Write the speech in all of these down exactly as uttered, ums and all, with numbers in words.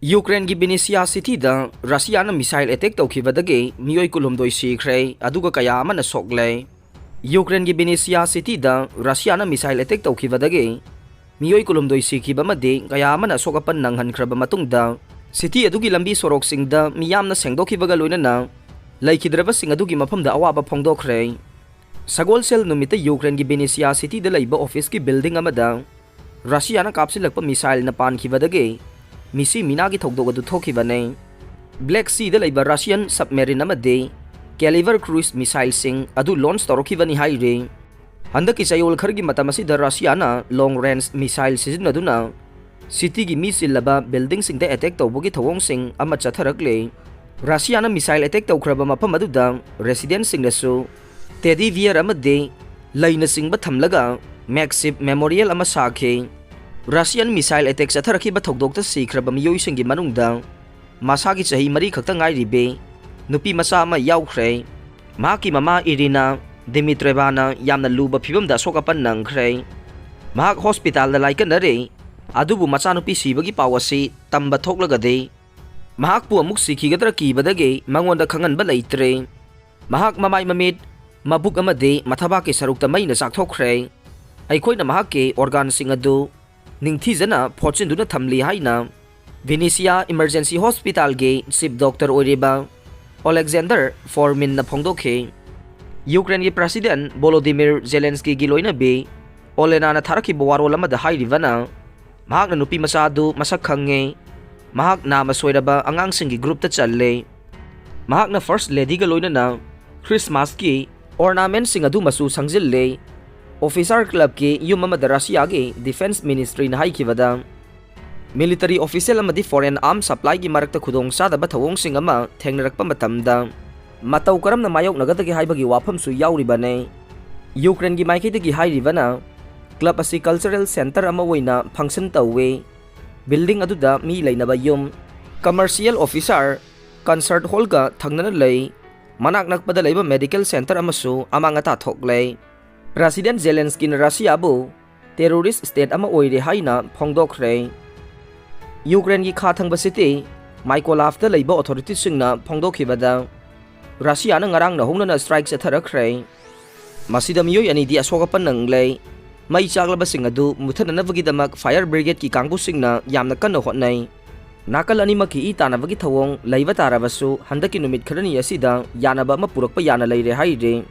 ꯌꯨꯀ꯭ꯔꯦꯟꯒꯤ ꯕꯤꯅꯤꯁꯤꯌꯥ ꯁꯤꯇꯤꯗ ꯔꯁꯤꯌꯥꯅ missile attack ꯇꯧꯈꯤꯕꯗꯒꯤ ꯃꯤꯑꯣꯏ ꯀꯨꯟꯍꯨꯝꯗꯣꯏ ꯁꯤꯈ꯭ꯔꯦ, ꯑꯗꯨꯒ ꯀꯌꯥ ꯑꯃꯅ ꯁꯣꯛꯂꯦ꯫ ꯌꯨꯀ꯭ꯔꯦꯟꯒꯤ ꯕꯤꯅꯤꯁꯤꯌꯥ ꯁꯤꯇꯤꯗ ꯔꯁꯤꯌꯥꯅ ꯃꯤꯁꯥꯏꯜ ꯑꯦꯇꯦꯛ ꯇꯧꯈꯤꯕꯗꯒꯤ ꯃꯤꯑꯣꯏ ꯀꯨꯟꯍꯨꯝꯗꯣꯏ ꯁꯤꯈꯤꯕ ꯑꯃꯗꯤ ꯀꯌꯥ ꯑꯃꯅ ꯑꯁꯣꯛ ꯑꯄꯟ ꯅꯪꯍꯟꯈ꯭ꯔꯕ ꯃꯇꯨꯡꯗ, ꯁꯤꯇꯤ ꯑꯗꯨꯒꯤ ꯂꯝꯕꯤ ꯁꯣꯔꯣꯛꯁꯤꯡꯗ ꯃꯤꯌꯥꯝꯅ ꯁꯦꯡꯗꯣꯛꯈꯤꯕꯒ ꯂꯣꯏꯅꯅ ꯂꯩꯈꯤꯗ꯭ꯔꯕꯁꯤꯡ ꯑꯗꯨꯒꯤ ꯃꯐꯝꯗ ꯑꯋꯥꯕ ꯐꯣꯡꯗꯣꯛꯈ꯭ꯔꯦ꯫ ꯁꯒꯣꯜꯁꯦꯜ ꯅꯨꯃꯤꯠꯇ ꯌꯨꯀ꯭ꯔꯦꯟꯒꯤ ꯕꯤꯅꯤꯁꯤꯌꯥ ꯁꯤꯇꯤꯗ ꯂꯩꯕ ꯑꯣꯐꯤꯁꯀꯤ ꯕꯤꯜꯗꯤꯡ ꯑꯃꯗ ꯔꯁꯤꯌꯥꯅ ꯀꯥꯞꯁꯤꯜꯂꯛꯄ ꯃꯤꯁꯥꯏꯜꯅ ꯄꯥꯟꯈꯤꯕꯗꯒꯤ ꯃꯤꯁꯤ ꯃꯤꯅꯥꯒꯤ ꯊꯧꯗꯣꯛ ꯑꯗꯨ ꯊꯣꯛꯈꯤꯕꯅꯤ꯫ ꯕ꯭ꯂꯦꯛ ꯁꯤꯗ ꯂꯩꯕ ꯔꯁꯤꯌꯟ ꯁꯕꯃꯦꯔꯤꯟ ꯑꯃꯗꯤ ꯀꯦꯂꯤꯕꯔ ꯀ꯭ꯔꯨꯏꯖ ꯃꯤꯁꯥꯏꯜꯁꯤꯡ ꯑꯗꯨ ꯂꯣꯟꯆ ꯇꯧꯔꯛꯈꯤꯕꯅꯤ ꯍꯥꯏꯔꯤ꯫ ꯍꯟꯗꯛꯀꯤ ꯆꯌꯣꯜ ꯈꯔꯒꯤ ꯃꯇꯝ ꯑꯁꯤꯗ ꯔꯁꯤꯌꯥꯅ ꯂꯣꯡ ꯔꯦꯟꯖ ꯃꯤꯁꯥꯏꯜ ꯁꯤꯖꯤꯟꯅꯗꯨꯅ ꯁꯤꯇꯤꯒꯤ ꯃꯤ ꯆꯤꯜꯂꯕ ꯕꯤꯜꯗꯤꯡꯁꯤꯡꯗ ꯑꯦꯇꯦꯛ ꯇꯧꯕꯒꯤ ꯊꯧꯑꯣꯡꯁꯤꯡ ꯑꯃ ꯆꯠꯊꯔꯛꯂꯤ꯫ ꯔꯁꯤꯌꯥꯅ ꯃꯤꯁꯥꯏꯜ ꯑꯦꯇꯦꯛ ꯇꯧꯈ꯭ꯔꯕ ꯃꯐꯝ ꯑꯗꯨꯗ ꯔꯦꯁꯤꯗꯦꯟꯠꯁꯤꯡꯅꯁꯨ ꯇꯦꯗꯤ ꯕꯤꯌꯔ ꯑꯃꯗꯤ ꯂꯩꯅꯆꯤꯡꯕ ꯊꯝꯂꯒ ꯃꯦꯛꯁꯤꯞ ꯃꯦꯃꯣꯔꯤꯌꯦꯜ ꯑꯃ ꯁꯥꯈꯤ꯫ ꯔꯁꯤꯌꯟ ꯃꯤꯁꯥꯏꯜ ꯑꯦꯇꯦꯛ ꯆꯠꯊꯔꯛꯈꯤꯕ ꯊꯧꯗꯣꯛꯇ ꯁꯤꯈ꯭ꯔꯕ ꯃꯤꯑꯣꯏꯁꯤꯡꯒꯤ ꯃꯅꯨꯡꯗ ꯃꯁꯥꯒꯤ ꯆꯍꯤ ꯃꯔꯤ ꯈꯛꯇ ꯉꯥꯏꯔꯤꯕꯤ ꯅꯨꯄꯤ ꯃꯆꯥ ꯑꯃ ꯌꯥꯎꯈ꯭ꯔꯦ꯫ ꯃꯍꯥꯛꯀꯤ ꯃꯃꯥ ꯏꯔꯤꯅꯥ ꯗꯤꯃꯤꯇ꯭ꯔꯦꯚꯥꯅ ꯌꯥꯝꯅ ꯂꯨꯕ ꯐꯤꯕꯝꯗ ꯑꯁꯣꯛ ꯑꯄꯟ ꯅꯪꯈ꯭ꯔꯦ꯫ ꯃꯍꯥꯛ ꯍꯣꯁꯄꯤꯇꯥꯜꯗ ꯂꯥꯏꯀꯠꯅꯔꯤ, ꯑꯗꯨꯕꯨ ꯃꯆꯥꯅꯨꯄꯤ ꯁꯤꯕꯒꯤ ꯄꯥꯎ ꯑꯁꯤ ꯇꯝꯕ ꯊꯣꯛꯂꯒꯗꯤ ꯃꯍꯥꯛꯄꯨ ꯑꯃꯨꯛ ꯁꯤꯈꯤꯒꯗ꯭ꯔꯥ ꯀꯤꯕꯗꯒꯤ ꯃꯉꯣꯟꯗ ꯈꯪꯍꯟꯕ ꯂꯩꯇ꯭ꯔꯦ꯫ ꯃꯍꯥꯛ ꯃꯃꯥꯏ ꯃꯃꯤꯠ, ꯃꯕꯨꯛ ꯑꯃꯗꯤ ꯃꯊꯕꯥꯛꯀꯤ ꯁꯔꯨꯛꯇ ꯃꯩꯅ ꯆꯥꯛꯊꯣꯛꯈ꯭ꯔꯦ꯫ ꯑꯩꯈꯣꯏꯅ ꯃꯍꯥꯛꯀꯤ ꯑꯣꯔꯒꯥꯟꯁꯤꯡ ꯑꯗꯨ ꯅꯤꯡꯊꯤꯖꯅ ꯐꯣꯠꯆꯤꯟꯗꯨꯅ ꯊꯝꯂꯤ ꯍꯥꯏꯅ ꯚꯤꯅꯤꯁꯤꯌꯥ ꯏꯃꯔꯖꯦꯟꯁꯤ ꯍꯣꯁꯄꯤꯇꯥꯜꯒꯤ ꯆꯤꯐ ꯗꯣꯛꯇꯔ ꯑꯣꯏꯔꯤꯕ ꯑꯣꯂꯦꯛꯖꯦꯟꯗꯔ ꯐꯣꯔꯃꯤꯟꯅ ꯐꯣꯡꯗꯣꯛꯈꯤ꯫ ꯌꯨꯀ꯭ꯔꯦꯟꯒꯤ ꯄ꯭ꯔꯦꯁꯤꯗꯦꯟꯠ ꯚꯣꯂꯣꯗꯤꯃꯤꯔ ꯖꯦꯂꯦꯟꯁꯀꯤꯒꯤ ꯂꯣꯏꯅꯕꯤ ꯑꯣꯂꯦꯅꯥꯅ ꯊꯥꯔꯛꯈꯤꯕ ꯋꯥꯔꯣꯜ ꯑꯃꯗ ꯍꯥꯏꯔꯤꯕꯅ, ꯃꯍꯥꯛꯅ ꯅꯨꯄꯤ ꯃꯆꯥ ꯑꯗꯨ ꯃꯁꯛ ꯈꯪꯉꯦ꯫ ꯃꯍꯥꯛ ꯅꯥꯃ ꯁꯣꯏꯔꯕ ꯑꯉꯥꯡꯁꯤꯡꯒꯤ ꯒ꯭ꯔꯨꯞꯇ ꯆꯜꯂꯦ꯫ ꯃꯍꯥꯛꯅ ꯐꯥꯔꯁꯠ ꯂꯦꯗꯤꯒ ꯂꯣꯏꯅꯅ ꯈ꯭ꯔꯤꯁꯃꯥꯁꯀꯤ ꯑꯣꯔꯅꯥꯃꯦꯟꯠꯁꯤꯡ ꯑꯗꯨ ꯃꯆꯨ ꯁꯪꯖꯤꯜꯂꯦ꯫ ꯑꯣꯐꯤꯁꯥꯔ ꯀ꯭ꯂꯕꯀꯤ ꯌꯨꯝ ꯑꯃꯗ ꯔꯁꯤꯌꯥꯒꯤ ꯗꯤꯐꯦꯟꯁ ꯃꯤꯅꯤꯁꯇ꯭ꯔꯤꯅ ꯍꯥꯏꯈꯤꯕꯗ, ꯃꯤꯂꯤꯇꯔꯤ ꯑꯣꯐꯤꯁꯤꯌꯦꯜ ꯑꯃꯗꯤ ꯐꯣꯔꯦꯟ ꯑꯥꯔꯝ ꯁꯄ꯭ꯂꯥꯏꯒꯤ ꯃꯔꯛꯇ ꯈꯨꯗꯣꯡꯆꯥꯗꯕ ꯊꯧꯑꯣꯡꯁꯤꯡ ꯑꯃ ꯊꯦꯡꯅꯔꯛꯄ ꯃꯇꯝꯗ ꯃꯇꯧ ꯀꯔꯝꯅ ꯃꯥꯌꯣꯛꯅꯒꯗꯒꯦ ꯍꯥꯏꯕꯒꯤ ꯋꯥꯐꯝꯁꯨ ꯌꯥꯎꯔꯤꯕꯅꯤ꯫ ꯌꯨꯀ꯭ꯔꯦꯟꯒꯤ ꯃꯥꯏꯀꯩꯗꯒꯤ ꯍꯥꯏꯔꯤꯕꯅ, ꯀ꯭ꯂꯕ ꯑꯁꯤ ꯀꯜꯆꯔꯦꯜ ꯁꯦꯟꯇꯔ ꯑꯃ ꯑꯣꯏꯅ ꯐꯪꯁꯟ ꯇꯧꯏ꯫ ꯕꯤꯜꯗꯤꯡ ꯑꯗꯨꯗ ꯃꯤ ꯂꯩꯅꯕ ꯌꯨꯝ, ꯀꯃꯔꯁꯤꯌꯦꯜ ꯑꯣꯐꯤꯁꯥꯔ, ꯀꯟꯁꯔꯠ ꯍꯣꯜꯒ ꯊꯪꯅꯅ ꯂꯩ꯫ ꯃꯅꯥꯛ ꯅꯛꯄꯗ ꯂꯩꯕ ꯃꯦꯗꯤꯀꯦꯜ ꯁꯦꯟꯇꯔ ꯑꯃꯁꯨ ꯑꯃꯥꯡ ꯑꯇꯥ ꯊꯣꯛꯂꯦ꯫ ꯄ꯭ꯔꯦꯁꯤꯗꯦꯟꯠ ꯖꯦꯂꯦꯟꯁꯀꯤꯅ ꯔꯁꯤꯌꯥꯕꯨ ꯇꯦꯔꯣꯔꯤꯁ꯭ꯠ ꯁ꯭ꯇꯦꯠ ꯑꯃ ꯑꯣꯏꯔꯦ ꯍꯥꯏꯅ ꯐꯣꯡꯗꯣꯛꯈ꯭ꯔꯦ꯫ ꯌꯨꯀ꯭ꯔꯦꯟꯒꯤ ꯈꯥ ꯊꯪꯕ ꯁꯤꯇꯤ ꯃꯥꯏꯀꯣꯂꯥꯐꯇ ꯂꯩꯕ ꯑꯣꯊꯣꯔꯤꯇꯤꯁꯤꯡꯅ ꯐꯣꯡꯗꯣꯛꯈꯤꯕꯗ, ꯔꯁꯤꯌꯥꯅ ꯉꯔꯥꯡ ꯅꯧꯍꯧꯅꯅ ꯁ꯭ꯇ꯭ꯔꯥꯏꯛ ꯆꯠꯊꯔꯛꯈ꯭ꯔꯦ꯫ ꯃꯁꯤꯗ ꯃꯤꯑꯣꯏ ꯑꯅꯤꯗꯤ ꯑꯁꯣꯛ ꯑꯄꯟ ꯅꯪꯂꯦ꯫ ꯃꯩ ꯆꯥꯛꯂꯕꯁꯤꯡ ꯑꯗꯨ ꯃꯨꯊꯠꯅꯅꯕꯒꯤꯗꯃꯛ ꯐꯥꯌꯔ ꯕ꯭ꯔꯤꯒꯦꯗꯀꯤ ꯀꯥꯡꯕꯨꯁꯤꯡꯅ ꯌꯥꯝꯅ ꯀꯟꯅ ꯍꯣꯠꯅꯩ꯫ ꯅꯥꯀꯜ ꯑꯅꯤꯃꯛꯀꯤ ꯏ ꯇꯥꯟꯅꯕꯒꯤ ꯊꯧꯑꯣꯡ ꯂꯩꯕ ꯇꯥꯔꯕꯁꯨ, ꯍꯟꯗꯛꯀꯤ ꯅꯨꯃꯤꯠ ꯈꯔꯅꯤ ꯑꯁꯤꯗ ꯌꯥꯅꯕ ꯑꯃ ꯄꯨꯔꯛꯄ ꯌꯥꯅ ꯂꯩꯔꯦ ꯍꯥꯏꯔꯤ꯫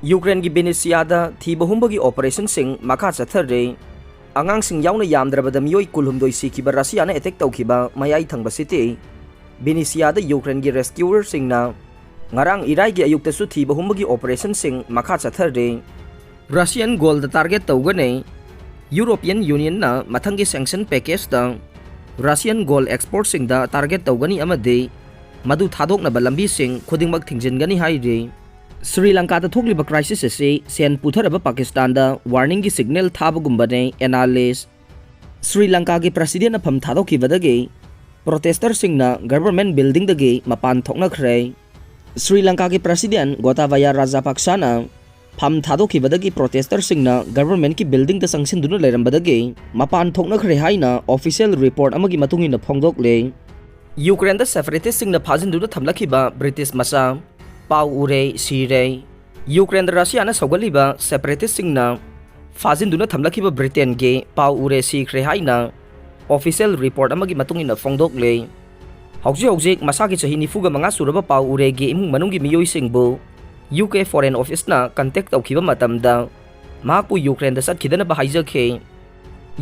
ꯌꯨꯀ꯭ꯔꯦꯟꯒꯤ ꯕꯦꯅꯤꯁꯤꯌꯥꯗ ꯊꯤꯕ ꯍꯨꯝꯕꯒꯤ ꯑꯣꯄꯔꯦꯁꯟꯁꯤꯡ ꯃꯈꯥ ꯆꯠꯊꯔꯤ꯫ ꯑꯉꯥꯡꯁꯤꯡ ꯌꯥꯎꯅ ꯌꯥꯝꯗ꯭ꯔꯕꯗ ꯃꯤꯑꯣꯏ ꯀꯨꯟꯍꯨꯝꯗꯣꯏ ꯁꯤꯈꯤꯕ ꯔꯁꯤꯌꯥꯅ ꯑꯦꯇꯦꯛ ꯇꯧꯈꯤꯕ ꯃꯌꯥꯏ ꯊꯪꯕ ꯁꯤꯇꯤ ꯕꯦꯅꯤꯁꯤꯌꯥꯗ ꯌꯨꯀ꯭ꯔꯦꯟꯒꯤ ꯔꯦꯁꯀ꯭ꯌꯨꯋꯔꯁꯤꯡꯅ ꯉꯔꯥꯡ ꯏꯔꯥꯏꯒꯤ ꯑꯌꯨꯛꯇꯁꯨ ꯊꯤꯕ ꯍꯨꯝꯕꯒꯤ ꯑꯣꯄꯔꯦꯁꯟꯁꯤꯡ ꯃꯈꯥ ꯆꯠꯊꯔꯤ꯫ ꯔꯁꯤꯌꯥꯟ ꯒꯣꯜꯗ ꯇꯥꯔꯒꯦꯠ ꯇꯧꯒꯅꯤ꯫ ꯌꯨꯔꯣꯄꯤꯌꯟ ꯌꯨꯅꯤꯌꯟꯅ ꯃꯊꯪꯒꯤ ꯁꯦꯡꯁꯟ ꯄꯦꯀꯦꯖꯇ ꯔꯁꯤꯌꯥꯟ ꯒꯣꯜ ꯑꯦꯛꯁꯄꯣꯔꯠꯁꯤꯡꯗ ꯇꯥꯔꯒꯦꯠ ꯇꯧꯒꯅꯤ ꯑꯃꯗꯤ ꯃꯗꯨ ꯊꯥꯗꯣꯛꯅꯕ ꯂꯝꯕꯤꯁꯤꯡ ꯈꯨꯗꯤꯡꯃꯛ ꯊꯤꯡꯖꯤꯟꯒꯅꯤ ꯍꯥꯏꯔꯤ꯫ ꯁ꯭ꯔꯤ ꯂꯪꯀꯥꯗ ꯊꯣꯛꯂꯤꯕ ꯀ꯭ꯔꯥꯏꯁꯤꯁ ꯑꯁꯤ ꯁꯦꯟ ꯄꯨꯊꯔꯕ ꯄꯥꯀꯤꯁꯇꯥꯟꯗ ꯋꯥꯔꯅꯤꯡꯒꯤ ꯁꯤꯒꯅꯦꯜ ꯊꯥꯕꯒꯨꯝꯕꯅꯦ, ꯑꯦꯅꯥꯂꯤꯁ꯫ ꯁ꯭ꯔꯤ ꯂꯪꯀꯥꯒꯤ ꯄ꯭ꯔꯁꯤꯗꯦꯟꯅ ꯐꯝ ꯊꯥꯗꯣꯛꯈꯤꯕꯗꯒꯤ ꯄ꯭ꯔꯣꯇꯦꯁꯇꯔꯁꯤꯡꯅ ꯒꯚꯔꯟꯃꯦꯟꯠ ꯕꯤꯜꯗꯤꯡꯗꯒꯤ ꯃꯄꯥꯟ ꯊꯣꯛꯅꯈ꯭ꯔꯦ꯫ ꯁ꯭ꯔꯤ ꯂꯪꯀꯥꯒꯤ ꯄ꯭ꯔꯁꯤꯗꯦꯟꯠ ꯒꯣꯇꯥꯕꯌꯥ ꯔꯥꯖꯥꯄꯥꯛꯁꯥꯅ ꯐꯝ ꯊꯥꯗꯣꯛꯈꯤꯕꯗꯒꯤ ꯄ꯭ꯔꯣꯇꯦꯁꯇꯔꯁꯤꯡꯅ ꯒꯚꯔꯟꯃꯦꯟꯠꯀꯤ ꯕꯤꯜꯗꯤꯡꯗ ꯆꯪꯁꯤꯟꯗꯨꯅ ꯂꯩꯔꯝꯕꯗꯒꯤ ꯃꯄꯥꯟ ꯊꯣꯛꯅꯈ꯭ꯔꯦ ꯍꯥꯏꯅ ꯑꯣꯐꯤꯁꯤꯌꯦꯜ ꯔꯤꯄꯣꯔꯠ ꯑꯃꯒꯤ ꯃꯇꯨꯡ ꯏꯟꯅ ꯐꯣꯡꯗꯣꯛꯂꯦ꯫ ꯌꯨꯀ꯭ꯔꯦꯟꯗ ꯁꯦꯄꯔꯦꯇꯤꯁꯁꯤꯡꯅ ꯐꯥꯖꯤꯟꯗꯨꯅ ꯊꯝꯂꯛꯈꯤꯕ ꯕ꯭ꯔꯤꯇꯤꯁ ꯃꯆꯥ ꯄꯥꯎ ꯎꯔꯦ, ꯁꯤꯔꯦ꯫ ꯌꯨꯀ꯭ꯔꯦꯟꯗ ꯔꯁꯤꯌꯥꯅ ꯁꯧꯒꯠꯂꯤꯕ ꯁꯦꯄꯔꯦꯇꯤꯁꯁꯤꯡꯅ ꯐꯥꯖꯤꯟꯗꯨꯅ ꯊꯝꯂꯛꯈꯤꯕ ꯕ꯭ꯔꯤꯇꯦꯟꯒꯤ ꯄꯥꯎ ꯎꯔꯦ ꯁꯤꯈ꯭ꯔꯦ ꯍꯥꯏꯅ ꯑꯣꯐꯤꯁꯤꯌꯦꯜ ꯔꯤꯄꯣꯔꯠ ꯑꯃꯒꯤ ꯃꯇꯨꯡ ꯏꯟꯅ ꯐꯣꯡꯗꯣꯛꯂꯦ꯫ ꯍꯧꯖꯤꯛ ꯍꯧꯖꯤꯛ ꯃꯁꯥꯒꯤ ꯆꯍꯤ ꯅꯤꯐꯨꯒ ꯃꯉꯥ ꯁꯨꯔꯕ ꯄꯥꯎ ꯎꯔꯦꯒꯤ ꯏꯃꯨꯡ ꯃꯅꯨꯡꯒꯤ ꯃꯤꯑꯣꯏꯁꯤꯡꯕꯨ ꯌꯨ ꯀꯦ ꯐꯣꯔꯦꯟ ꯑꯣꯐꯤꯁꯅ ꯀꯟꯇꯦꯛ ꯇꯧꯈꯤꯕ ꯃꯇꯝꯗ, ꯃꯍꯥꯛꯄꯨ ꯌꯨꯀ꯭ꯔꯦꯟꯗ ꯆꯠꯈꯤꯗꯅꯕ ꯍꯥꯏꯖꯈꯤ꯫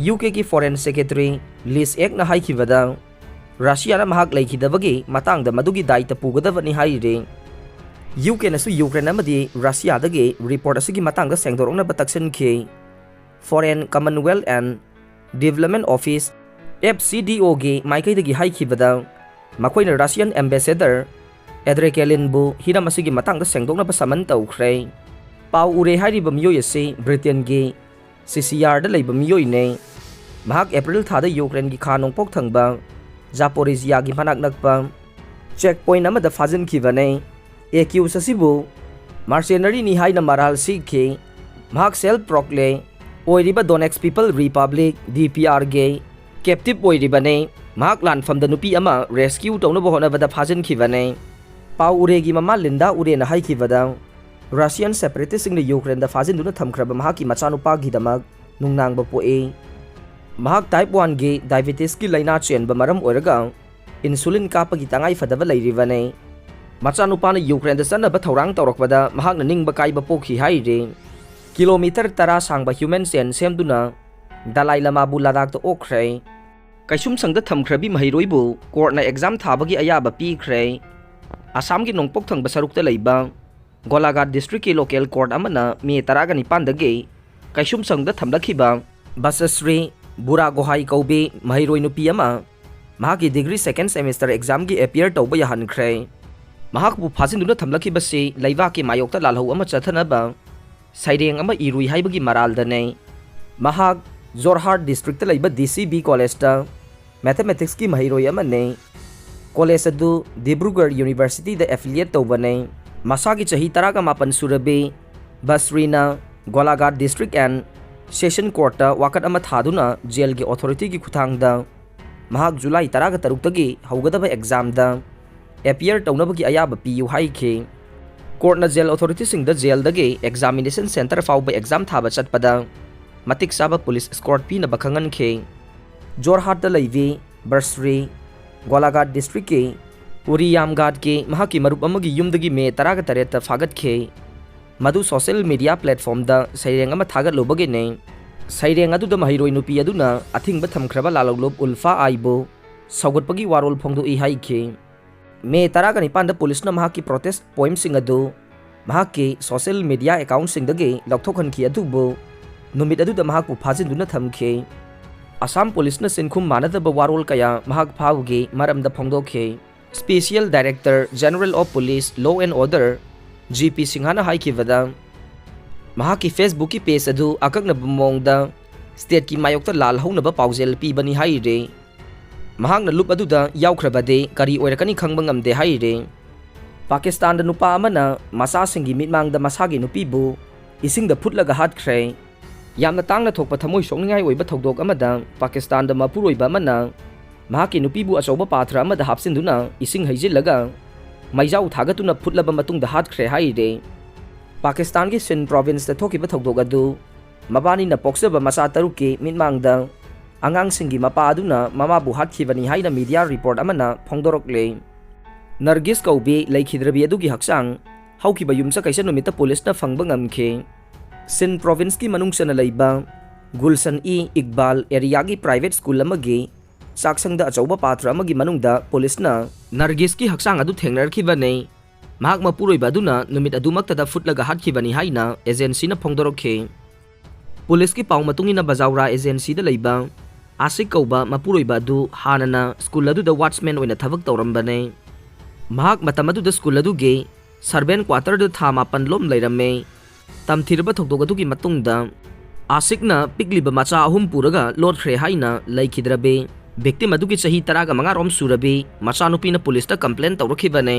ꯌꯨ ꯀꯦꯒꯤ ꯐꯣꯔꯦꯟ ꯁꯦꯀ꯭ꯔꯦꯇꯔꯤ ꯂꯤꯁ ꯑꯦꯛꯅ ꯍꯥꯏꯈꯤꯕꯗ, ꯔꯁꯤꯌꯥꯅ ꯃꯍꯥꯛ ꯂꯩꯈꯤꯗꯕꯒꯤ ꯃꯇꯥꯡꯗ ꯃꯗꯨꯒꯤ ꯗꯥꯏꯇ ꯄꯨꯒꯗꯕꯅꯤ ꯍꯥꯏꯔꯤ꯫ ꯌꯨ ꯀꯦꯅꯁꯨ ꯌꯨꯀ꯭ꯔꯦꯟ ꯑꯃꯗꯤ ꯔꯁꯤꯌꯥꯗꯒꯤ ꯔꯤꯄꯣꯔꯠ ꯑꯁꯤꯒꯤ ꯃꯇꯥꯡꯗ ꯁꯦꯡꯗꯣꯔꯛꯅꯕ ꯇꯛꯁꯤꯟꯈꯤ꯫ Foreign, Commonwealth and Development Office, F C D O ꯒꯤ ꯃꯥꯏꯀꯩꯗꯒꯤ ꯍꯥꯏꯈꯤꯕꯗ, ꯃꯈꯣꯏꯅ ꯔꯁꯤꯌꯥꯟ ꯑꯦꯝꯕꯦꯁꯦꯗꯔ ꯑꯦꯗ꯭ꯔꯦꯀꯦꯂꯤꯟꯕꯨ ꯍꯤꯔꯝ ꯑꯁꯤꯒꯤ ꯃꯇꯥꯡꯗ ꯁꯦꯡꯗꯣꯛꯅꯕ ꯁꯃꯟ ꯇꯧꯈ꯭ꯔꯦ꯫ ꯄꯥꯎ ꯎꯔꯦ ꯍꯥꯏꯔꯤꯕ ꯃꯤꯑꯣꯏ ꯑꯁꯤ ꯕ꯭ꯔꯤꯇꯦꯟꯒꯤ ꯁꯤꯁꯤꯌꯥꯔꯗ ꯂꯩꯕ ꯃꯤꯑꯣꯏꯅꯦ꯫ ꯃꯍꯥꯛ ꯑꯦꯄ꯭ꯔꯤꯜ ꯊꯥꯗ ꯌꯨꯀ꯭ꯔꯦꯟꯒꯤ ꯈꯥ ꯅꯣꯡꯄꯣꯛ ꯊꯪꯕ ꯖꯥꯄꯣꯔꯤꯖꯤꯌꯥꯒꯤ ꯃꯅꯥꯛ ꯅꯛꯄ ꯆꯦꯛ ꯄꯣꯏꯟꯠ ꯑꯃꯗ ꯐꯥꯖꯤꯟꯈꯤꯕꯅꯦ꯫ ꯑꯦꯀ꯭ꯌꯨꯁ ꯑꯁꯤꯕꯨ ꯃꯥꯔꯁꯦꯅꯔꯤꯅꯤ ꯍꯥꯏꯅ ꯃꯔꯥꯜ ꯁꯤꯈꯤ꯫ ꯃꯍꯥꯛ ꯁꯦꯜꯐ ꯄ꯭ꯔꯣꯀ꯭ꯂꯦꯝ ꯑꯣꯏꯔꯤꯕ Donetsk people's republic, D P R ꯒꯤ ꯀꯦꯞꯇꯤꯞ ꯑꯣꯏꯔꯤꯕꯅꯤ꯫ ꯃꯍꯥꯛ ꯂꯥꯟꯐꯝꯗ ꯅꯨꯄꯤ ꯑꯃ ꯔꯦꯁꯀ꯭ꯌꯨ ꯇꯧꯅꯕ ꯍꯣꯠꯅꯕꯗ ꯐꯥꯖꯤꯟꯈꯤꯕꯅꯤ꯫ ꯄꯥꯎ ꯎꯔꯦꯒꯤ ꯃꯃꯥ ꯂꯤꯟꯗꯥ ꯎꯔꯦꯅ ꯍꯥꯏꯈꯤꯕꯗ, ꯔꯁꯤꯌꯟ ꯁꯦꯄꯔꯦꯇꯤꯁꯁꯤꯡꯅ ꯌꯨꯀ꯭ꯔꯦꯟꯗ ꯐꯥꯖꯤꯟꯗꯨꯅ ꯊꯝꯈ꯭ꯔꯕ ꯃꯍꯥꯛꯀꯤ ꯃꯆꯥꯅꯨꯄꯥꯒꯤꯗꯃꯛ ꯅꯨꯡꯅꯥꯡꯕ ꯄꯣꯛꯏ꯫ ꯃꯍꯥꯛ ꯇꯥꯏꯞ ꯋꯥꯟꯒꯤ ꯗꯥꯏꯕꯦꯇꯤꯁꯀꯤ ꯂꯥꯏꯅꯥ ꯆꯦꯟꯕ ꯃꯔꯝ ꯑꯣꯏꯔꯒ ꯏꯟꯁꯨꯂꯤꯟ ꯀꯥꯞꯄꯒꯤ ꯇꯉꯥꯏ ꯐꯗꯕ ꯂꯩꯔꯤꯕꯅꯤ꯫ ꯃꯆꯥꯅꯨꯄꯥꯅ ꯌꯨꯀ꯭ꯔꯦꯟꯗ ꯆꯠꯅꯕ ꯊꯧꯔꯥꯡ ꯇꯧꯔꯛꯄꯗ ꯃꯍꯥꯛꯅ ꯅꯤꯡꯕ ꯀꯥꯏꯕ ꯄꯣꯛꯈꯤ ꯍꯥꯏꯔꯤ꯫ ꯀꯤꯂꯣꯃꯤꯇꯔ ꯇꯔꯥ ꯁꯥꯡꯕ ꯍ꯭ꯌꯨꯃꯦꯟ ꯆꯦꯟ ꯁꯦꯝꯗꯨꯅ ꯗꯂꯥꯏ ꯂꯃꯥꯕꯨ ꯂꯗꯥꯛꯇ ꯑꯣꯛꯈ꯭ꯔꯦ꯫ ꯀꯩꯁꯨꯝꯁꯪꯗ ꯊꯝꯈ꯭ꯔꯕꯤ ꯃꯍꯩꯔꯣꯏꯕꯨ ꯀꯣꯔꯠꯅ ꯑꯦꯛꯖꯥꯝ ꯊꯥꯕꯒꯤ ꯑꯌꯥꯕ ꯄꯤꯈ꯭ꯔꯦ꯫ ꯑꯁꯥꯝꯒꯤ ꯅꯣꯡꯄꯣꯛ ꯊꯪꯕ ꯁꯔꯨꯛꯇ ꯂꯩꯕ ꯒꯣꯂꯥꯘꯥꯠ ꯗꯤꯁꯇ꯭ꯔꯤꯛꯀꯤ ꯂꯣꯀꯦꯜ ꯀꯣꯔꯠ ꯑꯃꯅ ꯃꯦ ꯇꯔꯥꯒ ꯅꯤꯄꯥꯟꯗꯒꯤ ꯀꯩꯁꯨꯝꯁꯪꯗ ꯊꯝꯂꯛꯈꯤꯕ ꯕꯁꯁ꯭ꯔꯤ ꯕꯨꯔꯥ ꯒꯣꯍꯥꯏ ꯀꯧꯕꯤ ꯃꯍꯩꯔꯣꯏ ꯅꯨꯄꯤ ꯑꯃ ꯃꯍꯥꯛꯀꯤ ꯗꯤꯒ꯭ꯔꯤ ꯁꯦꯀꯦꯟ ꯁꯦꯃꯤꯁꯇꯔ ꯑꯦꯛꯖꯥꯝꯒꯤ ꯑꯦꯄꯤꯌꯔ ꯇꯧꯕ ꯌꯥꯍꯟꯈ꯭ꯔꯦ꯫ ꯃꯍꯥꯛꯄꯨ ꯐꯥꯖꯤꯟꯗꯨꯅ ꯊꯝꯂꯛꯈꯤꯕꯁꯤ ꯂꯩꯕꯥꯛꯀꯤ ꯃꯥꯌꯣꯛꯇ ꯂꯥꯜꯍꯧ ꯑꯃ ꯆꯠꯊꯅꯕ ꯁꯩꯔꯦꯡ ꯑꯃ ꯏꯔꯨꯏ ꯍꯥꯏꯕꯒꯤ ꯃꯔꯥꯜꯗꯅꯤ꯫ ꯃꯍꯥꯛ ꯖꯣꯔꯍꯥꯠ ꯗꯤꯁꯇ꯭ꯔꯤꯛꯇ ꯂꯩꯕ ꯗꯤ ꯁꯤ ꯕꯤ ꯀꯣꯂꯦꯖꯇ ꯃꯦꯊꯃꯦꯇꯤꯛꯁꯀꯤ ꯃꯍꯩꯔꯣꯏ ꯑꯃꯅꯤ꯫ ꯀꯣꯂꯦꯖ ꯑꯗꯨ ꯗꯤꯕ꯭ꯔꯨꯒꯔ ꯌꯨꯅꯤꯚꯔꯁꯤꯇꯤꯗ ꯑꯦꯐꯤꯂꯤꯌꯦꯠ ꯇꯧꯕꯅꯤ꯫ ꯃꯁꯥꯒꯤ ꯆꯍꯤ ꯇꯔꯥꯒ ꯃꯥꯄꯟ ꯁꯨꯔꯕꯤ ꯕꯁ꯭ꯔꯤꯅ ꯒꯣꯂꯥꯘꯥꯠ ꯗꯤꯁꯇ꯭ꯔꯤꯛ ꯑꯦꯟ ꯁꯦꯁꯟ ꯀꯣꯔꯠꯇ ꯋꯥꯀꯠ ꯑꯃ ꯊꯥꯗꯨꯅ ꯖꯦꯜꯒꯤ ꯑꯣꯊꯣꯔꯤꯇꯤꯒꯤ ꯈꯨꯠꯊꯥꯡꯗ ꯃꯍꯥꯛ ꯖꯨꯂꯥꯏ ꯇꯔꯥꯒ ꯇꯔꯨꯛꯇꯒꯤ ꯍꯧꯒꯗꯕ ꯑꯦꯛꯖꯥꯝꯗ ꯑꯦꯄꯤꯌꯔ ꯇꯧꯅꯕꯒꯤ ꯑꯌꯥꯕ ꯄꯤꯌꯨ ꯍꯥꯏꯈꯤ꯫ ꯀꯣꯔꯠꯅ ꯖꯦꯜ ꯑꯣꯊꯣꯔꯤꯇꯤꯁꯤꯡꯗ ꯖꯦꯜꯗꯒꯤ ꯑꯦꯛꯖꯥꯃꯤꯅꯦꯁꯟ ꯁꯦꯟꯇꯔ ꯐꯥꯎꯕ ꯑꯦꯛꯖꯥꯝ ꯊꯥꯕ ꯆꯠꯄꯗ ꯃꯇꯤꯛ ꯆꯥꯕ ꯄꯨꯂꯤꯁ ꯏꯁꯀꯣꯔꯠ ꯄꯤꯅꯕ ꯈꯪꯍꯟꯈꯤ꯫ ꯖꯣꯔꯍꯥꯠꯇ ꯂꯩꯕꯤ ꯕꯔꯁ꯭ꯔꯤ ꯒꯣꯂꯥꯘꯥꯠ ꯗꯤꯁꯇ꯭ꯔꯤꯛꯀꯤ ꯎꯔꯤꯌꯥꯝꯘꯥꯠꯀꯤ ꯃꯍꯥꯛꯀꯤ ꯃꯔꯨꯞ ꯑꯃꯒꯤ ꯌꯨꯝꯗꯒꯤ ꯃꯦ ꯇꯔꯥꯒ ꯇꯔꯦꯠꯇ ꯐꯥꯒꯠꯈꯤ꯫ ꯃꯗꯨ ꯁꯣꯁꯤꯌꯦꯜ ꯃꯤꯗꯤꯌꯥ ꯄ꯭ꯂꯦꯠꯐꯣꯝꯗ ꯁꯩꯔꯦꯡ ꯑꯃ ꯊꯥꯒꯠꯂꯨꯕꯒꯤꯅꯤ꯫ ꯁꯩꯔꯦꯡ ꯑꯗꯨꯗ ꯃꯍꯩꯔꯣꯏ ꯅꯨꯄꯤ ꯑꯗꯨꯅ ꯑꯊꯤꯡꯕ ꯊꯝꯈ꯭ꯔꯕ ꯂꯥꯜꯍꯧꯂꯨꯞ ꯎꯜꯐꯥ ꯑꯥꯏꯕꯨ ꯁꯧꯒꯠꯄꯒꯤ ꯋꯥꯔꯣꯜ ꯐꯣꯡꯗꯣꯛꯏ ꯍꯥꯏꯈꯤ꯫ ꯃꯦ ꯇꯔꯥꯒ ꯅꯤꯄꯥꯟꯗ ꯄꯨꯂꯤꯁꯅ ꯃꯍꯥꯛꯀꯤ ꯄ꯭ꯔꯣꯇꯦꯁ ꯄꯣꯏꯝꯁꯤꯡ ꯑꯗꯨ ꯃꯍꯥꯛꯀꯤ ꯁꯣꯁꯤꯌꯦꯜ ꯃꯤꯗꯤꯌꯥ ꯑꯦꯀꯥꯎꯟꯁꯤꯡꯗꯒꯤ ꯂꯧꯊꯣꯛꯍꯟꯈꯤ, ꯑꯗꯨꯕꯨ ꯅꯨꯃꯤꯠ ꯑꯗꯨꯗ ꯃꯍꯥꯛꯄꯨ ꯐꯥꯖꯤꯟꯗꯨꯅ ꯊꯝꯈꯤ꯫ ꯑꯁꯥꯝ ꯄꯨꯂꯤꯁꯅ ꯁꯤꯟꯈꯨꯝ ꯃꯥꯟꯅꯗꯕ ꯋꯥꯔꯣꯜ ꯀꯌꯥ ꯃꯍꯥꯛ ꯐꯥꯕꯒꯤ ꯃꯔꯝꯗ ꯐꯣꯡꯗꯣꯛꯈꯤ꯫ Special Director General of Police Law and Order, G P ꯁꯤꯡꯍꯅ ꯍꯥꯏꯈꯤꯕꯗ, ꯃꯍꯥꯛꯀꯤ ꯐꯦꯁꯕꯨꯛꯀꯤ ꯄꯦꯖ ꯑꯗꯨ ꯑꯀꯛꯅꯕ ꯃꯑꯣꯡꯗ ꯁ꯭ꯇꯦꯠꯀꯤ ꯃꯥꯌꯣꯛꯇ ꯂꯥꯜꯍꯧꯅꯕ ꯄꯥꯎꯖꯦꯜ ꯄꯤꯕꯅꯤ ꯍꯥꯏꯔꯤ꯫ ꯃꯍꯥꯛꯅ ꯂꯨꯞ ꯑꯗꯨꯗ ꯌꯥꯎꯈ꯭ꯔꯕꯗꯤ ꯀꯔꯤ ꯑꯣꯏꯔꯛꯀꯅꯤ ꯈꯪꯕ ꯉꯝꯗꯦ ꯍꯥꯏꯔꯤ꯫ ꯄꯥꯀꯤꯁꯇꯥꯟꯗ ꯅꯨꯄꯥ ꯑꯃꯅ ꯃꯆꯥꯁꯤꯡꯒꯤ ꯃꯤꯠꯃꯥꯡꯗ ꯃꯁꯥꯒꯤ ꯅꯨꯄꯤꯕꯨ ꯏꯁꯤꯡꯗ ꯐꯨꯠꯂꯒ ꯍꯥꯠꯈ꯭ꯔꯦ꯫ ꯌꯥꯝꯅ ꯇꯥꯡꯅ ꯊꯣꯛꯄ ꯊꯃꯣꯏ ꯁꯣꯛꯅꯤꯡꯉꯥꯏ ꯑꯣꯏꯕ ꯊꯧꯗꯣꯛ ꯑꯃꯗ ꯄꯥꯀꯤꯁꯇꯥꯟꯗ ꯃꯄꯨꯔꯣꯏꯕ ꯑꯃꯅ ꯃꯍꯥꯛꯀꯤ ꯅꯨꯄꯤꯕꯨ ꯑꯆꯧꯕ ꯄꯥꯊ꯭ꯔ ꯑꯃꯗ ꯍꯥꯞꯆꯤꯟꯗꯨꯅ ꯏꯁꯤꯡ ꯍꯩꯖꯤꯜꯂꯒ ꯃꯩꯖꯥꯎ ꯊꯥꯒꯠꯇꯨꯅ ꯐꯨꯠꯂꯕ ꯃꯇꯨꯡꯗ ꯍꯥꯠꯈ꯭ꯔꯦ ꯍꯥꯏꯔꯦ꯫ ꯄꯥꯀꯤꯁꯇꯥꯟꯒꯤ ꯁꯤꯟ ꯄ꯭ꯔꯣꯚꯤꯟꯁꯇ ꯊꯣꯛꯈꯤꯕ ꯊꯧꯗꯣꯛ ꯑꯗꯨ ꯃꯕꯥꯅꯤꯅ ꯄꯣꯛꯆꯕ ꯃꯆꯥ ꯇꯔꯨꯛꯀꯤ ꯃꯤꯠꯃꯥꯡꯗ ꯑꯉꯥꯡꯁꯤꯡꯒꯤ ꯃꯄꯥ ꯑꯗꯨꯅ ꯃꯃꯥꯕꯨ ꯍꯥꯠꯈꯤꯕꯅꯤ ꯍꯥꯏꯅ ꯃꯤꯗꯤꯌꯥ ꯔꯤꯄꯣꯔꯠ ꯑꯃꯅ ꯐꯣꯡꯗꯣꯔꯛꯂꯦ꯫ ꯅꯔꯒꯤꯁ ꯀꯧꯕꯤ ꯂꯩꯈꯤꯗ꯭ꯔꯕꯤ ꯑꯗꯨꯒꯤ ꯍꯛꯆꯥꯡ ꯍꯧꯈꯤꯕ ꯌꯨꯝꯁꯀꯩꯁ ꯅꯨꯃꯤꯠꯇ ꯄꯨꯂꯤꯁꯅ ꯐꯪꯕ ꯉꯝꯈꯤ꯫ ꯁꯤꯟ ꯄ꯭ꯔꯣꯚꯤꯟꯁꯀꯤ ꯃꯅꯨꯡ ꯆꯟꯅ ꯂꯩꯕ ꯒꯨꯜꯁꯟ ꯏ ꯏꯛꯕꯥꯜ ꯑꯦꯔꯤꯌꯥꯒꯤ ꯄ꯭ꯔꯥꯏꯚꯦꯠ ꯁ꯭ꯀꯨꯜ ꯑꯃꯒꯤ ꯆꯥꯛꯁꯪꯗ ꯑꯆꯧꯕ ꯄꯥꯇ꯭ꯔ ꯑꯃꯒꯤ ꯃꯅꯨꯡꯗ ꯄꯨꯂꯤꯁꯅ ꯅꯔꯒꯤꯁꯀꯤ ꯍꯛꯆꯥꯡ ꯑꯗꯨ ꯊꯦꯡꯅꯔꯛꯈꯤꯕꯅꯤ꯫ ꯃꯍꯥꯛ ꯃꯄꯨꯔꯣꯏꯕ ꯑꯗꯨꯅ ꯅꯨꯃꯤꯠ ꯑꯗꯨꯃꯛꯇꯗ ꯐꯨꯠꯂꯒ ꯍꯥꯠꯈꯤꯕꯅꯤ ꯍꯥꯏꯅ ꯑꯦꯖꯦꯟꯁꯤꯅ ꯐꯣꯡꯗꯣꯔꯛꯈꯤ꯫ ꯄꯨꯂꯤꯁꯀꯤ ꯄꯥꯎ ꯃꯇꯨꯡ ꯏꯟꯅ ꯕꯖꯥꯎꯔꯥ ꯑꯦꯖꯦꯟꯁꯤꯗ ꯂꯩꯕ ꯑꯥꯁꯤꯛ ꯀꯧꯕ ꯃꯄꯨꯔꯣꯏꯕ ꯑꯗꯨ ꯍꯥꯟꯅꯅ ꯁ꯭ꯀꯨꯜ ꯑꯗꯨꯗ ꯋꯥꯠꯆꯃꯦꯟ ꯑꯣꯏꯅ ꯊꯕꯛ ꯇꯧꯔꯝꯕꯅꯤ꯫ ꯃꯍꯥꯛ ꯃꯇꯝ ꯑꯗꯨꯗ ꯁ꯭ꯀꯨꯜ ꯑꯗꯨꯒꯤ ꯁꯔꯚꯦꯟ ꯀ꯭ꯋꯥꯇꯔꯗ ꯊꯥ ꯃꯥꯄꯟ ꯂꯣꯝ ꯂꯩꯔꯝꯃꯤ꯫ ꯇꯝꯊꯤꯔꯕ ꯊꯧꯗꯣꯛ ꯑꯗꯨꯒꯤ ꯃꯇꯨꯡꯗ ꯑꯥꯁꯤꯛꯅ ꯄꯤꯛꯂꯤꯕ ꯃꯆꯥ ꯑꯍꯨꯝ ꯄꯨꯔꯒ ꯂꯣꯠꯈ꯭ꯔꯦ ꯍꯥꯏꯅ ꯂꯩꯈꯤꯗ꯭ꯔꯕꯤ ꯚꯤꯛꯇꯤꯝ ꯑꯗꯨꯒꯤ ꯆꯍꯤ ꯇꯔꯥꯒ ꯃꯉꯥ ꯔꯣꯝ ꯁꯨꯔꯕꯤ ꯃꯆꯥꯅꯨꯄꯤꯅ ꯄꯨꯂꯤꯁꯇ ꯀꯝꯄ꯭ꯂꯦꯟ ꯇꯧꯔꯛꯈꯤꯕꯅꯤ꯫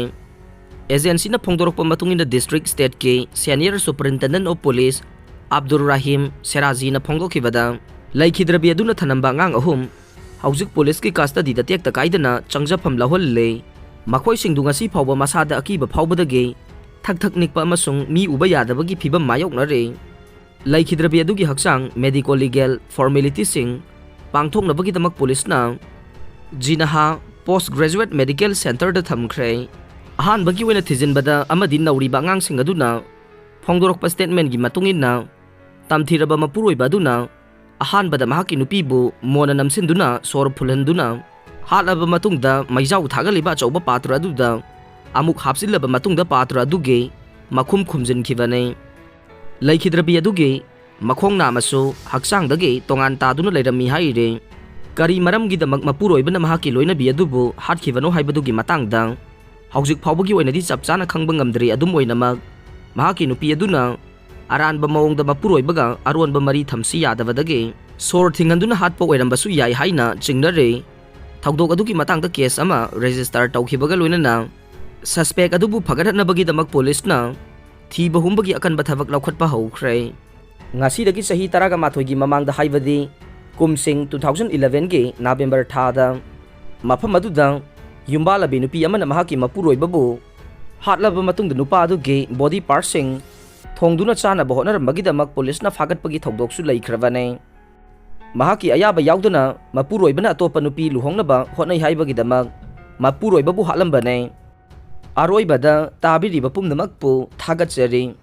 ꯑꯦꯖꯦꯟꯁꯤꯅ ꯐꯣꯡꯗꯣꯔꯛꯄ ꯃꯇꯨꯡ ꯏꯟꯅ ꯗꯤꯁꯇ꯭ꯔꯤꯛ ꯁ꯭ꯇꯦꯠꯀꯤ senior superintendent of police Abdur Rahim ꯁꯦꯔꯥꯖꯤꯅ ꯐꯣꯡꯗꯣꯛꯈꯤꯕꯗ, ꯂꯩꯈꯤꯗ꯭ꯔꯕꯤ ꯑꯗꯨꯅ ꯊꯅꯝꯕ ꯑꯉꯥꯡ ꯑꯍꯨꯝ ꯍꯧꯖꯤꯛ ꯄꯨꯂꯤꯁꯀꯤ ꯀꯁꯇꯗꯤꯗ ꯇꯦꯛꯇ ꯀꯥꯏꯗꯅ ꯆꯪꯖꯐꯝ ꯂꯧꯍꯜꯂꯦ꯫ ꯃꯈꯣꯏꯁꯤꯡꯗꯨ ꯉꯁꯤ ꯐꯥꯎꯕ ꯃꯁꯥꯗ ꯑꯀꯤꯕ ꯐꯥꯎꯕꯗꯒꯤ ꯊꯛ ꯊꯛ ꯅꯤꯛꯄ ꯑꯃꯁꯨꯡ ꯃꯤ ꯎꯕ ꯌꯥꯗꯕꯒꯤ ꯐꯤꯚꯝ ꯃꯥꯌꯣꯛꯅꯔꯦ꯫ ꯂꯩꯈꯤꯗ꯭ꯔꯕꯤ ꯑꯗꯨꯒꯤ ꯍꯛꯆꯥꯡ ꯃꯦꯗꯤꯀꯣ ꯂꯤꯒꯦꯜ ꯐꯣꯔꯃꯦꯂꯤꯇꯤꯁꯤꯡ ꯄꯥꯡꯊꯣꯛꯅꯕꯒꯤꯗꯃꯛ ꯄꯨꯂꯤꯁꯅ ꯖꯤꯅꯍꯥ ꯄꯣꯁ ꯒ꯭ꯔꯦꯖꯨꯋꯦꯠ ꯃꯦꯗꯤꯀꯦꯜ ꯁꯦꯟꯇꯔꯗ ꯊꯝꯈ꯭ꯔꯦ꯫ ꯑꯍꯥꯟꯕꯒꯤ ꯑꯣꯏꯅ ꯊꯤꯖꯤꯟꯕꯗ ꯑꯃꯗꯤ ꯅꯧꯔꯤꯕ ꯑꯉꯥꯡꯁꯤꯡ ꯑꯗꯨꯅ ꯐꯣꯡꯗꯣꯔꯛꯄ ꯁ꯭ꯇꯦꯠꯃꯦꯟꯒꯤ ꯃꯇꯨꯡ ꯏꯟꯅ, ꯇꯝꯊꯤꯔꯕ ꯃꯄꯨꯔꯣꯏꯕ ꯑꯗꯨꯅ ꯑꯍꯥꯟꯕꯗ ꯃꯍꯥꯛꯀꯤ ꯅꯨꯄꯤꯕꯨ ꯃꯣꯟꯅ ꯅꯝꯁꯤꯟꯗꯨꯅ ꯁꯣꯔ ꯐꯨꯜꯍꯟꯗꯨꯅ ꯍꯥꯠꯂꯕ ꯃꯇꯨꯡꯗ, ꯃꯩꯖꯥꯎ ꯊꯥꯒꯠꯂꯤꯕ ꯑꯆꯧꯕ ꯄꯥꯇ꯭ꯔ ꯑꯗꯨꯗ ꯑꯃꯨꯛ ꯍꯥꯞꯆꯤꯜꯂꯕ ꯃꯇꯨꯡꯗ, ꯄꯥꯇ꯭ꯔ ꯑꯗꯨꯒꯤ ꯃꯈꯨꯝ ꯈꯨꯝꯖꯤꯟꯈꯤꯕꯅꯤ꯫ ꯂꯩꯈꯤꯗ꯭ꯔꯕꯤ ꯑꯗꯨꯒꯤ ꯃꯈꯣꯡ ꯅꯥꯝꯃꯁꯨ ꯍꯛꯆꯥꯡꯗꯒꯤ ꯇꯣꯉꯥꯟ ꯇꯥꯗꯨꯅ ꯂꯩꯔꯝꯃꯤ ꯍꯥꯏꯔꯤ꯫ ꯀꯔꯤ ꯃꯔꯝꯒꯤꯗꯃꯛ ꯃꯄꯨꯔꯣꯏꯕꯅ ꯃꯍꯥꯛꯀꯤ ꯂꯣꯏꯅꯕꯤ ꯑꯗꯨꯕꯨ ꯍꯥꯠꯈꯤꯕꯅꯣ ꯍꯥꯏꯕꯗꯨꯒꯤ ꯃꯇꯥꯡꯗ ꯍꯧꯖꯤꯛ ꯐꯥꯎꯕꯒꯤ ꯑꯣꯏꯅꯗꯤ ꯆꯞ ꯆꯥꯅ ꯈꯪꯕ ꯉꯝꯗ꯭ꯔꯤ꯫ ꯑꯗꯨꯝ ꯑꯣꯏꯅꯃꯛ, ꯃꯍꯥꯛꯀꯤ ꯅꯨꯄꯤ ꯑꯗꯨꯅ ꯑꯔꯥꯟꯕ ꯃꯑꯣꯡꯗ ꯃꯄꯨꯔꯣꯏꯕꯒ ꯑꯔꯣꯟꯕ ꯃꯔꯤ ꯊꯝꯁꯤ ꯌꯥꯗꯕꯗꯒꯤ ꯁꯣꯔ ꯊꯤꯡꯍꯟꯗꯨꯅ ꯍꯥꯠꯄ ꯑꯣꯏꯔꯝꯕꯁꯨ ꯌꯥꯏ ꯍꯥꯏꯅ ꯆꯤꯡꯅꯔꯤ꯫ ꯊꯧꯗꯣꯛ ꯑꯗꯨꯒꯤ ꯃꯇꯥꯡꯗ ꯀꯦꯁ ꯑꯃ ꯔꯦꯖꯤꯁꯇꯔ ꯇꯧꯈꯤꯕꯒ ꯂꯣꯏꯅꯅ ꯁꯁꯄꯦꯛ ꯑꯗꯨꯕꯨ ꯐꯒꯠꯍꯟꯅꯕꯒꯤꯗꯃꯛ ꯄꯨꯂꯤꯁꯅ ꯊꯤꯕ ꯍꯨꯝꯕꯒꯤ ꯑꯀꯟꯕ ꯊꯕꯛ ꯂꯧꯈꯠꯄ ꯍꯧꯈ꯭ꯔꯦ꯫ ꯉꯁꯤꯗꯒꯤ ꯆꯍꯤ ꯇꯔꯥꯒ ꯃꯥꯊꯣꯏꯒꯤ ꯃꯃꯥꯡꯗ, ꯍꯥꯏꯕꯗꯤ ꯀꯨꯝꯁꯤꯡ two thousand elevenꯒꯤ November ꯊꯥꯗ, ꯃꯐꯝ ꯑꯗꯨꯗ ꯌꯨꯝꯕꯥꯜꯂꯕꯤ ꯅꯨꯄꯤ ꯑꯃꯅ ꯃꯍꯥꯛꯀꯤ ꯃꯄꯨꯔꯣꯏꯕꯕꯨ ꯍꯥꯠꯂꯕ ꯃꯇꯨꯡꯗ ꯅꯨꯄꯥ ꯑꯗꯨꯒꯤ body partꯁꯤꯡ ꯊꯣꯡꯗꯨꯅ ꯆꯥꯅꯕ ꯍꯣꯠꯅꯔꯝꯕꯒꯤꯗꯃꯛ ꯄꯨꯂꯤꯁꯅ ꯐꯥꯒꯠꯄꯒꯤ ꯊꯧꯗꯣꯛꯁꯨ ꯂꯩꯈ꯭ꯔꯕꯅꯤ꯫ ꯃꯍꯥꯛꯀꯤ ꯑꯌꯥꯕ ꯌꯥꯎꯗꯅ ꯃꯄꯨꯔꯣꯏꯕꯅ ꯑꯇꯣꯞꯄ ꯅꯨꯄꯤ ꯂꯨꯍꯣꯡꯅꯕ ꯍꯣꯠꯅꯩ ꯍꯥꯏꯕꯒꯤꯗꯃꯛ ꯃꯄꯨꯔꯣꯏꯕꯕꯨ ꯍꯥꯠꯂꯝꯕꯅꯤ꯫ ꯑꯔꯣꯏꯕꯗ ꯇꯥꯕꯤꯔꯤꯕ ꯄꯨꯝꯅꯃꯛꯄꯨ ꯊꯥꯒꯠꯆꯔꯤ꯫